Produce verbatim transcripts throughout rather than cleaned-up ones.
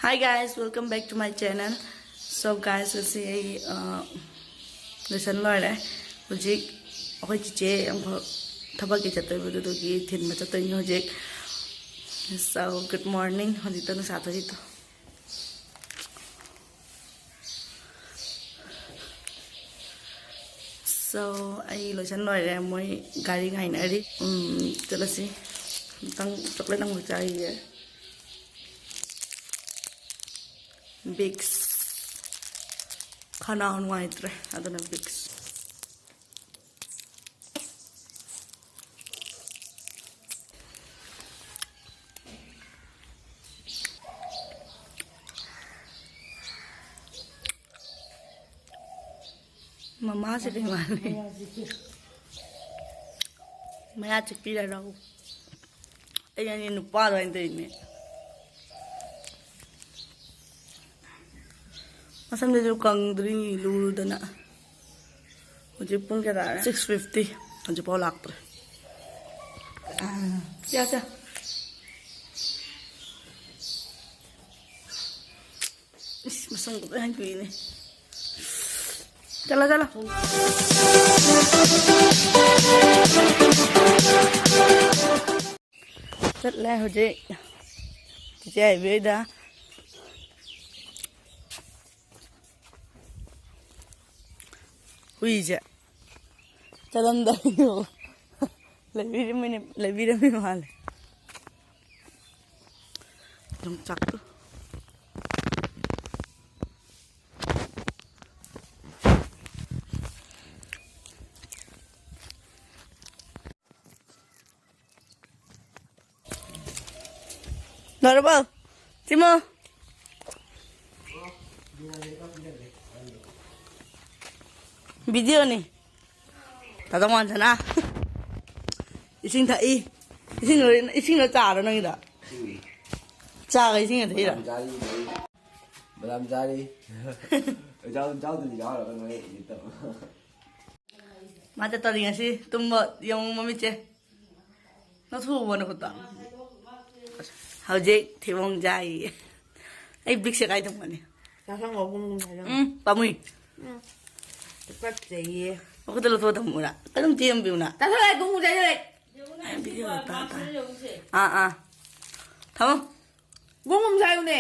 Hi guys, welcome back to my channel. So guys, ꯉꯁꯤ ꯑꯩ ꯑ, ꯂꯣꯏꯁꯟ ꯂꯣꯏꯔꯦ꯫ ꯍꯧꯖꯤꯛ ꯑꯩꯈꯣꯏ ꯆꯤꯆꯦ ꯑꯃꯈꯛ ꯊꯕꯛꯀꯤ ꯆꯠꯇꯣꯏꯕꯗꯨꯗꯨꯒꯤ ꯊꯤꯟꯕ ꯆꯠꯇꯣꯏꯅꯤ ꯍꯧꯖꯤꯛ꯫ So good morning. ꯍꯧꯖꯤꯛꯇ ꯅꯨꯡꯁꯥ ꯊꯣꯛꯏꯗꯣ꯫ So ꯑꯩ ꯂꯣꯏꯁꯟ ꯂꯣꯏꯔꯦ꯫ ꯃꯣꯏ ꯒꯥꯔꯤ ꯉꯥꯏꯅꯔꯤ꯫ ꯎꯝ, ꯆꯠꯂꯁꯤ꯫ ꯑꯝꯇꯪ ꯆꯣꯀ꯭ꯂꯦꯠ ꯑꯃꯈꯛ ꯆꯥꯈꯤꯒꯦ꯫ ꯕꯤꯛꯁ꯫ ꯈꯅꯥꯎ ꯅꯨꯡꯉꯥꯏꯇ꯭ꯔꯦ, ꯑꯗꯨꯅ ꯕꯤꯛꯁ꯫ ꯃꯃꯥꯁꯦ ꯀꯩ ꯃꯥꯜꯂꯤ? ꯃꯌꯥ ꯆꯤꯛꯄꯤꯔꯔꯧ꯫ ꯑꯩ ꯑꯅꯤ ꯅꯨꯄꯥ ꯑꯗꯨꯃꯥꯏꯅ ꯇꯧꯔꯤꯅꯦ꯫ ꯃꯁꯝꯗꯨꯁꯨ ꯀꯪꯗ꯭ꯔꯤ, ꯂꯨꯔꯨꯗꯅ꯫ ꯍꯧꯖꯤꯛ ꯄꯨꯡ ꯀꯌꯥ ꯇꯥꯔꯦ? Six fifty꯫ ꯍꯧꯖꯤꯛꯐꯥꯎ ꯂꯥꯛꯇ꯭ꯔꯦ꯫ ꯆꯥ, ꯆꯥ꯫ ꯏꯁ, ꯃꯁꯝꯒ ꯂꯣꯏ ꯍꯟ ꯀꯨꯏꯅꯦ꯫ ꯆꯠꯂꯣ, ꯆꯠꯂꯣ꯫ ꯆꯠꯂꯦ ꯍꯧꯖꯤꯛ ꯆꯤꯆꯦ ꯍꯥꯏꯕꯤꯗ꯫ ꯍꯨꯏꯁꯦ ꯆꯠꯂꯝꯗꯥꯏꯗꯣ ꯂꯩꯕꯤꯔꯝꯃꯤꯅꯦ, ꯂꯩꯕꯤꯔꯝꯃꯤ ꯃꯥꯜꯂꯦ꯫ ꯌꯣꯡꯆꯥꯛꯇꯣ꯫ ꯂꯣꯏꯔꯕꯣ? ꯁꯤꯃꯣ꯫ ꯚꯤꯗꯤꯑꯣꯅꯤ꯫ ꯇꯥꯗ ꯃꯥꯟꯗꯅ꯫ ꯏꯁꯤꯡ ꯊꯛꯏ꯫ ꯏꯁꯤꯡꯗꯣ, ꯏꯁꯤꯡꯗꯣ ꯆꯥꯔꯣ ꯅꯪꯒꯤꯗꯣ? ꯏꯁꯤꯡꯅꯤ꯫ ꯆꯥꯒ ꯏꯁꯤꯡꯒ ꯊꯛꯏꯔꯣ? ꯕꯗꯥꯝ ꯆꯥꯔꯤ, ꯕꯗꯥꯝ ꯆꯥꯔꯤ꯫ ꯆꯥꯎ-, ꯆꯥꯎꯗꯗꯤ ꯌꯥꯎꯔꯒ ꯅꯣꯏ ꯏꯗꯤꯠꯇ꯫ ꯃꯥ ꯆꯠꯇꯧꯔꯤ ꯉꯁꯤ ꯇꯨꯝꯕ ꯌꯦꯡꯉꯨ ꯃꯃꯤꯠꯁꯦ꯫ ꯅꯊꯨꯕ ꯅꯈꯨꯠꯇꯣ꯫ ꯍꯧꯖꯤꯛ ꯊꯤꯕꯣꯡ ꯆꯥꯏꯌꯦ꯫ ꯑꯩ ꯕ꯭ꯔꯤꯛꯁꯦ ꯀꯥꯏ ꯊꯝꯒꯅꯤ? ꯆꯥꯁꯟꯈꯣ, ꯒꯨꯡ ꯒꯨꯡ ꯆꯥꯁꯟꯈꯣ꯫ ꯎꯝ, ꯄꯥꯝꯃꯨꯏ꯫ ꯎꯝ꯫ ꯇꯨꯀꯠꯆꯩꯌꯦ꯫ ꯃꯈꯨꯠꯇ ꯂꯧꯊꯣꯛꯑ ꯊꯝꯃꯨꯔꯥ? ꯑꯗꯨꯝ ꯆꯦ ꯑꯃ ꯄꯤꯌꯨꯅ꯫ ꯆꯥꯁꯜꯂꯦ, ꯒꯨꯡ ꯒꯨꯡ ꯆꯥꯁꯜꯂꯦ꯫ ꯑꯥ, ꯑꯥ꯫ ꯊꯝꯃꯣ꯫ ꯒꯨꯡ ꯒꯨꯡ ꯆꯥꯌꯨꯅꯦ꯫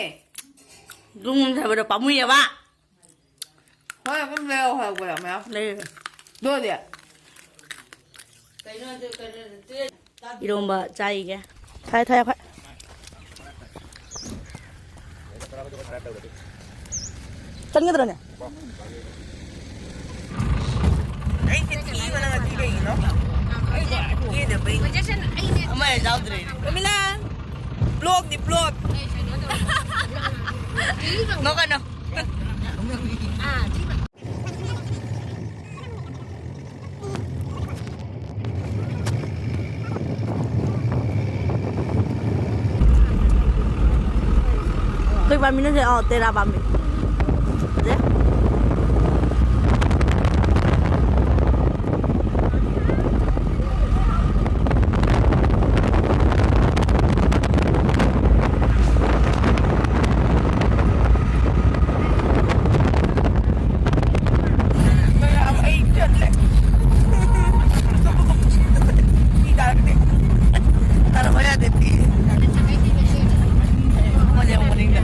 ꯒꯨꯡ ꯒꯨꯡ ꯆꯥꯕꯗꯣ ꯄꯥꯝꯃꯨꯏꯌꯦꯕ꯫ ꯍꯣꯏ, ꯑꯗꯨꯝ ꯂꯩꯔꯛꯑꯣ, ꯍꯜꯂꯛꯄꯗ ꯃꯌꯥꯝ꯫ ꯂꯩꯔꯦ꯫ ꯑꯗꯨꯗꯤ? ꯏꯔꯣꯝꯕ ꯆꯥꯏꯒꯦ꯫ ꯊꯥꯏ, ꯊꯥꯏ, ꯐꯥꯏ꯫ ꯆꯪꯒꯗ꯭ꯔꯅꯦ? ꯑꯩꯁꯦ ꯊꯤꯕꯅ ꯉꯁꯤ ꯀꯩꯒꯤꯅꯣ? ꯑꯩꯁꯦ ꯀꯦꯗꯕꯩ꯫ ꯑꯃ ꯌꯥꯎꯗ꯭ꯔꯦ꯫ ꯄ꯭ꯔꯃꯤꯂꯥ, ꯕ꯭ꯂꯣꯛꯅꯤ, ꯕ꯭ꯂꯣꯛ꯫ ꯅꯣꯛꯀꯅꯣ꯫ ꯀꯩ ꯄꯥꯝꯕꯤꯅꯣ ꯁꯦ? ꯑꯣ, ꯇꯦꯔꯥ ꯄꯥꯝꯕꯤ꯫ ꯐꯖꯩ꯫ ꯃꯌꯥꯝ ꯑꯩ ꯆꯠꯂꯦ꯫ ꯃꯤ ꯇꯥꯔꯛꯇꯦ꯫ ꯇꯥꯔꯛꯄ ꯌꯥꯗꯦ, ꯄꯤ꯫ ꯑꯃ ꯌꯥꯎꯕꯅꯤꯗ꯫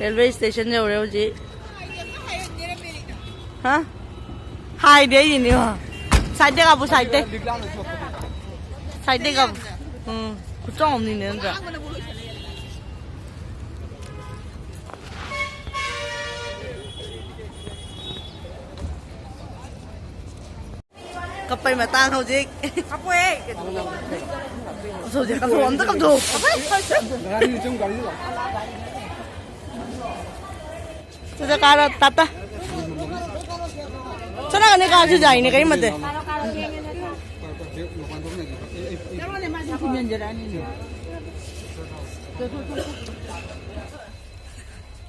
ꯔꯦꯜꯋꯦ ꯁ꯭ꯇꯦꯁꯟ ꯌꯧꯔꯦ ꯍꯧꯖꯤꯛ꯫ ꯍꯥ? ꯍꯥꯏꯗꯦ ꯑꯩꯅꯦ꯫ ꯁꯥꯏꯠꯇ ꯀꯥꯞꯄꯨ, ꯁꯥꯏꯠꯇ꯫ ꯁꯥꯏꯠꯇ ꯀꯥꯞꯄꯨ꯫ ꯎꯝ꯫ ꯈꯨꯆꯥꯎ ꯑꯃꯅꯤꯅꯦ ꯅꯠꯇ꯭ꯔꯥ? ꯀꯞꯄꯩ ꯃꯇꯥꯡ ꯍꯧꯖꯤꯛ꯫ ꯀꯞꯄꯣꯏꯍꯦ꯫ ꯍꯧꯖꯤꯛ ꯀꯞꯊꯣꯛꯑꯣ, ꯑꯝꯇ ꯀꯞꯊꯣꯛꯑꯣ꯫ ꯒꯥꯔꯤ ꯆꯨꯝ, ꯒꯥꯔꯤ ꯂꯥꯛꯑꯣ꯫ ꯁꯤꯗ ꯀꯥꯔꯣ, ꯇꯥꯇꯥ꯫ ꯆꯠꯂꯒꯅꯦ ꯀꯥꯔꯁꯤ ꯌꯥꯏꯅꯦ, ꯀꯔꯤꯃꯠꯇꯦ꯫ ꯆꯠꯂꯣꯅꯦ, ꯃꯥꯁꯨ ꯊꯤꯟꯖꯤꯟꯖꯔꯛꯑꯅꯤꯅꯦ꯫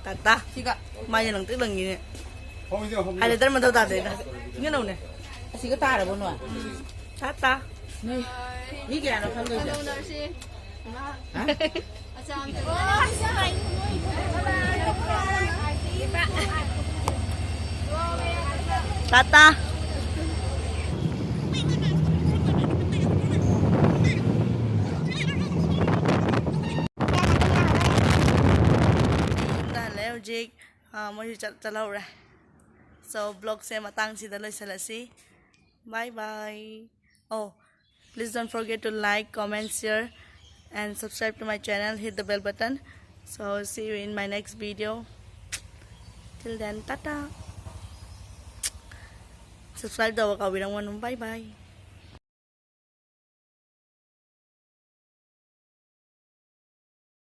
ꯇꯥꯇꯥ꯫ ꯁꯤꯒ꯫ ꯃꯥꯏꯁꯦ ꯂꯪꯇ꯭ꯔꯤꯛ ꯂꯪꯉꯤꯅꯦ꯫ ꯍꯣꯝꯁꯦ, ꯍꯣꯝꯁꯦ꯫ ꯍꯥꯏ ꯂꯦꯇꯔ ꯃꯊꯧ ꯇꯥꯗꯦꯗ꯫ ꯁꯤꯒꯅꯧꯅꯦ꯫ ꯑꯁꯤꯒ ꯇꯥꯔꯕꯣ ꯅꯣꯏ? ꯇꯥꯇꯥ꯫ ꯅꯣꯏ ꯃꯤ ꯀꯌꯥꯅꯣ ꯈꯪꯗꯣꯏꯁꯦ? ꯍꯥ? ꯇꯥꯇꯥ꯫ ꯌꯨꯝꯗ ꯍꯜꯂꯛꯑꯦ ꯍꯧꯖꯤꯛ꯫ ꯑꯥ, ꯃꯣꯏꯁꯨ ꯆꯠ-, ꯆꯠꯍꯧꯔꯦ꯫ So, vlogꯁꯦ ꯃꯇꯥꯡꯁꯤꯗ ꯂꯣꯏꯁꯤꯜꯂꯁꯤ꯫ Bye bye. Oh, please don't forget to like, comment, share, and subscribe to my channel. Hit the bell button. So, see you in my next video. Till then, tata. Subscribe ꯇꯧꯕ ꯀꯥꯎꯕꯤꯔꯝꯒꯅꯨ꯫ Bye bye.